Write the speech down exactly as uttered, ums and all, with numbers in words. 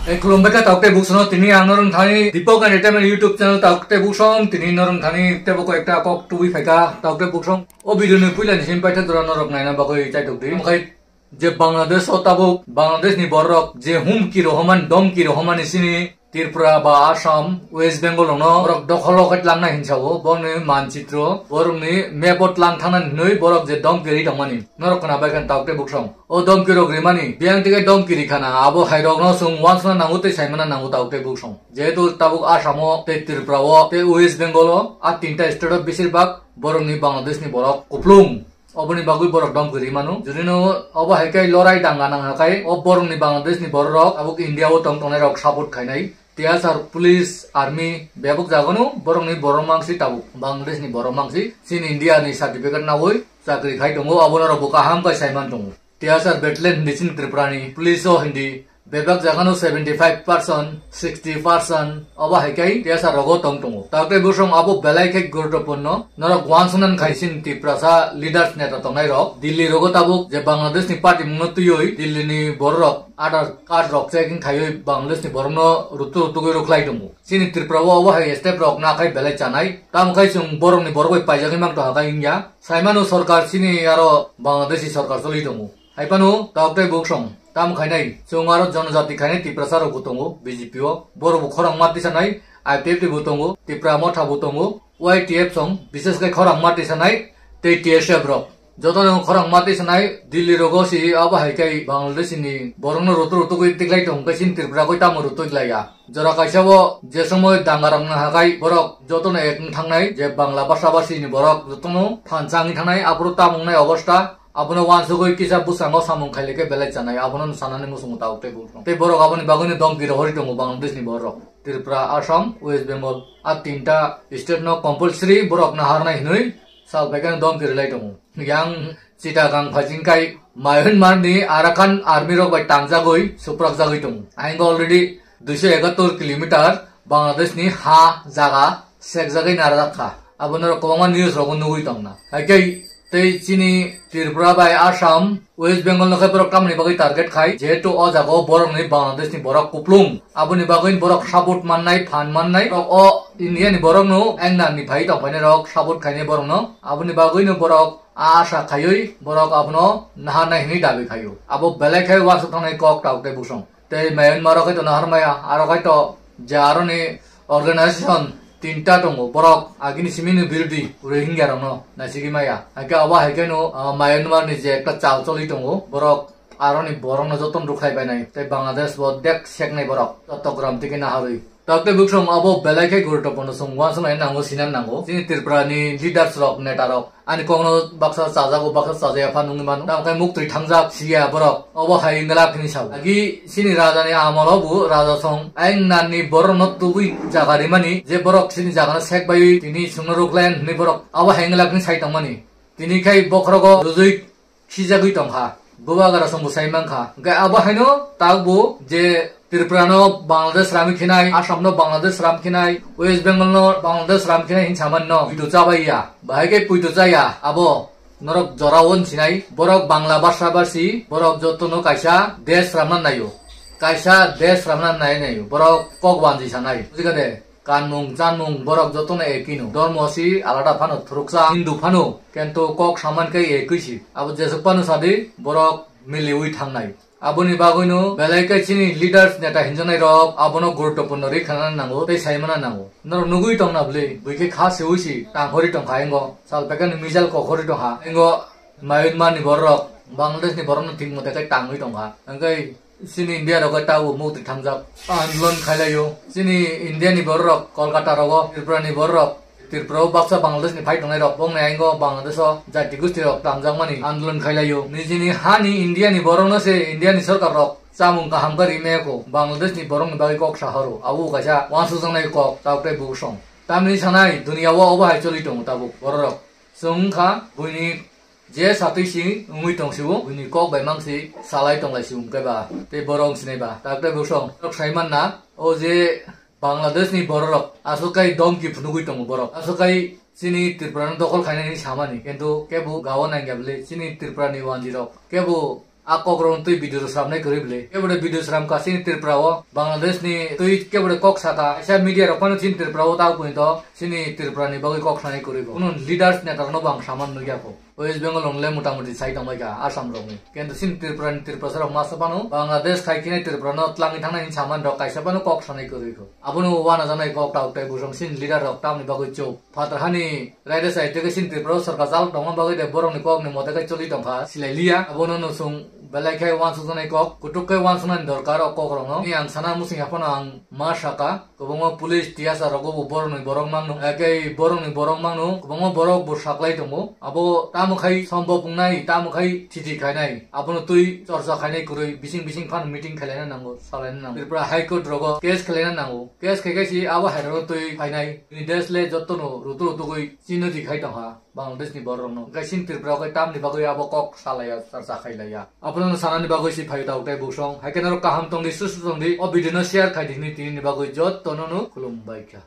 Ei, khulumbai kha tauk tei buksong, tini ang norong thani Deepak Entertainment YouTube channel tauk tei buksong, tini norong thani tebo ko ekta kok tubui phaikha tauk tei buksong. O video ni puila ni sim paitha dora norok naina bagwi chaitok di. Omokhai je Bangladesh o tabuk Bangladesh ni borok je humki rohoman, domki rohomani sini Tripura ba Assam, West Bengal no borok dokhol o khai tlangna hinsa o, borok ni manchitro, borok ni map o tlang thangna hinwi borok je domki ri tongmani norok khna bai khan tauk tei buksong. O domki rok rimani, biyang tike domki rikhana, abo hai rokno chwng wansukna nango tei saimana nango tabuk tei buksong. Jehetu tabuk Assam o, tei Tripura o, tei West Bengal o, a tinta state o besir bak borok ni Bangladesh ni borok kuplung. Oboni bagwi borok domki rimano. Judino obo hai khe lorai danga nang hai khe, o borok ni Bangladesh ni borok rok tabuk India o tong tongnai rok support khainai. T S R police, army, bebak jagano borok ni borok mangsi tabuk Bangladesh ni borok mangsi. Chini India ni certificate nawi chakri khai tongo, abono rok bo kaham khai saiman tongo. T S R battalion hindi chini Tripura ni, police o hindi, bebak jagano seventy five percent, sixty percent, obo hai khe T S R rogo tong tongo. Tauk tei buksong abo belai khe guruttopurno, norok wansukna khai chini Tiprasa leaders neta tongnai rok, Delhi rogo tabuk je Bangladesh ni party mungno twiwi, Delhi ni borok rok, Aadhaar card rok checking khaiwi Bangladesh ni borokno rutu rutugwi rukhlai tongo. Chini Tripura o obo hai step rok na khai belai chanai. Tamo khai chwng borok ni borok bai paijagwi mang tongkha khai wngya. Saimano sorkar chini aro Bangladeshi sorkar choli tongo. Hai phano tauk tei buksong tamo khainai. Chwng aro jonojati khainai Tiprasa rok bo tongo B J P o. Borok bo khorang ma tisanai, I P F T bo tongo, Tipra Motha bo tongo, Y T F song, bises khe khorang ma tisanai tei T S F rok. Jotono khorang ma tisanai Delhi rogo si abo hai khe Bangladesh ni borokno rutu rutu koi tiklai tong khe sin Tripura koi tamo rutu laiya. Jora kaisa bo je somoi danga rok na hakai borok jotono ek wng thangnai je Bangla basa basi ni borok jotono phan changwi thangnai aphuru tamo wngnai obostha abono wansugwi kisa bwskango samung khailai khe belai chanai abono sanani muchungo tabuk tei bukrok. Tei borok aboni bagwino domki rohorwi tongo Bangladesh ni borok. Tripura, Assam, West Bengal a tinta state no compulsory borok naharnai hinwi sal phaikhe domki rwlai tongo. Yang Chittagong phaichingkai Myanmar ni Arakan army rok bai tangjagwi suprakjagwi tongo. Ayang already duiso ekattor kilometer Bangladesh ni ha jaga sekjagwi narwkha. Abono rok kwbangma news rogo nugwi tongna. Haikhe tei chini Tripura bai Assam, West Bengal no khe borok tamoni bagwi target khai, jehetu o jaga o borok ni Bangladesh ni borok kuplung. Aboni bagwi borok support mannai, phan mannai. Borok o India ni borok no engnar ni phai tongphainai rok support khainai borok no. Aboni bagwi no borok a asa khaiwi borok abono naharnai hinwi dabi khaio. Abo belai khai uansuk thangnai kok tabuk tei buksong. Tei Myanmar o khai to naharmaya, aro khai to je aroni organization tinta tongo, borok agini simi ni birodhi Rohingya rokno naisigwi maya. Haikhe abo haikhe no, ah, Myanmar ni je ekta chal choli tongo, borok aroni borokno jotono rwkhlai bainai. Tei Bangladesh bo dek seknai borok, Chattogram tike naharwi. Tabuk tei buksong abo belai khe guruttopurno chwng uansuknai nango, sinan nango. Chini Tripura ni leaders rok, neta rok ani kokno baksa chajago, baksa chajaya pha nungwi mano. Tamo khe muktwi thangjak siya borok. Obo hai wngla phini sao. Agi chini raja ni amolo bo raja song ayang nan ni borok no tubui jaga rimani je borok chini jaga no sek bai tini chwngno ruklen hinwi borok obo hai wngla phini sai tongmani. Tini khai bokhorogo rujui khijagwi tongkha, bubagra song bo sai mankha. Hwnkhe abo haino takbo je Tripura no Bangladesh ram khinai, Assam no Bangladesh ram khinai, West Bengal no Bangladesh ram khinai hin samani no puito chabai ya, bahai khe puito chaya abo norok jora o sinai, borok Bangla bhasha bhasi, borok jotono kaisa desh ramna naio, kaisa desh ramna nai naio, borok kok banji sanai, bujikha de? Kanmung, chanmung, borok jotono ekino. Dhormo si alada phano, thuruksa Hindu phano, kento kok saman khe ekoi si. Abo jesuk phano sadi, borok miliwi thangnai. Aboni bagwino belai khe chini leaders, neta hinjaknai rok abono guruttopurno ri khana nango tei saimana nango. Norok nugwi tongna bwle, bwikhe kha siwi si tanghori tongkha engo. Sal pekani mijal kokhori tongkha engo. Myanmar ni borok, Bangladesh ni borok no thik mote khe tangwi tongkha. Hwnkhe Chini India rogo tabuk mukti thangjak andolon khailaio. Chini India ni borok rok Kolkata rogo, Tripura ni borok rok, Tripura o baksa Bangladesh ni phai tongnai rok, bongni aingo Bangladesh o jati gosti rok tangjakmani andolon khailaio. Nijini ha ni India ni borok no se India ni sorkar rok chamung kaham khe rimaya kho. Bangladesh ni borok ni bagwi kok sahoro. Abo kaisa uansukjaknai kok, tabuk tei buksong. Tamni sanai duniya o obo hai choli tongo tabuk borok rok. Chwng wngkha buini je satwi si wngwi tong sio, buini kok bai mang si salai tong lai sio hwnkhe ba, tei borok wng sinai ba. Tabuk tei buksong rok sai manna, o je Bangladesh ni borok rok aswk kai domki phunugwi tongo borok. Aswk kai chini Tripura no dokhol khainani samani, kintu kebo gao nangya bwle chini Tripura ni wanji rok kebo A kok rok twi video sramnai kwrwi bwle. Kebode video sram ka chini Tripura o, Bangladesh ni twi kebode kok saka. Kaisa media rok phano chini Tripura o ta kuni to chini Tripura ni bagwi kok sanai kwrwi bo. Kuno leaders neta rok no bang saman nugya ko. West Bengal ongle mota moti sai tongbai ka Assam rok ni. Kento chini Tripura ni Tripura rok masa phano Bangladesh khai khinai Tripura no tlangwi thangnai hinwi saman rok kaisa phano kok sanai kwrwi ko. Abono wana janai kok ta uktai busong chini leader rok tamni bagwi chuk. Phatar hani raida sai teke chini Tripura o sorkar chal tongma bagwi de borokni kokni mote khe choli tongkha, silai liya. Abono no chwng belai khe uansukjaknai kok, kutuk khe uansuknani dorkar o kokrokno. Ni ang sana musing haphano ang ma saka, kwbangma police T S R rogo bo borokni borok mangno, eke borokni borok mangno, kwbangma borok bo saklai tongo. Abo tamo khai sombok wngnai, tamo khai thiti khainai, abono twi chorcha khainai kwrwi bising bising phano meeting khailaina nango, salaina nango. Tripura High Court rogo case khailaina nango. Case khai khai si abo hai rokno twi phainai. Bini desh le jotto no rutu rutu gwi chino di khai tongkha Bangladesh ni borok rokno. Khai sin Tripura khai tamni bagwi abo kok salaya, chorcha khailaya. Abono sanani bagwi si phaio tabuk tai busong. Hai khe norok kaham tongdi, susu tongdi. O video no share khai di hinwi tini ni bagwi jotto no no khulum bai kha.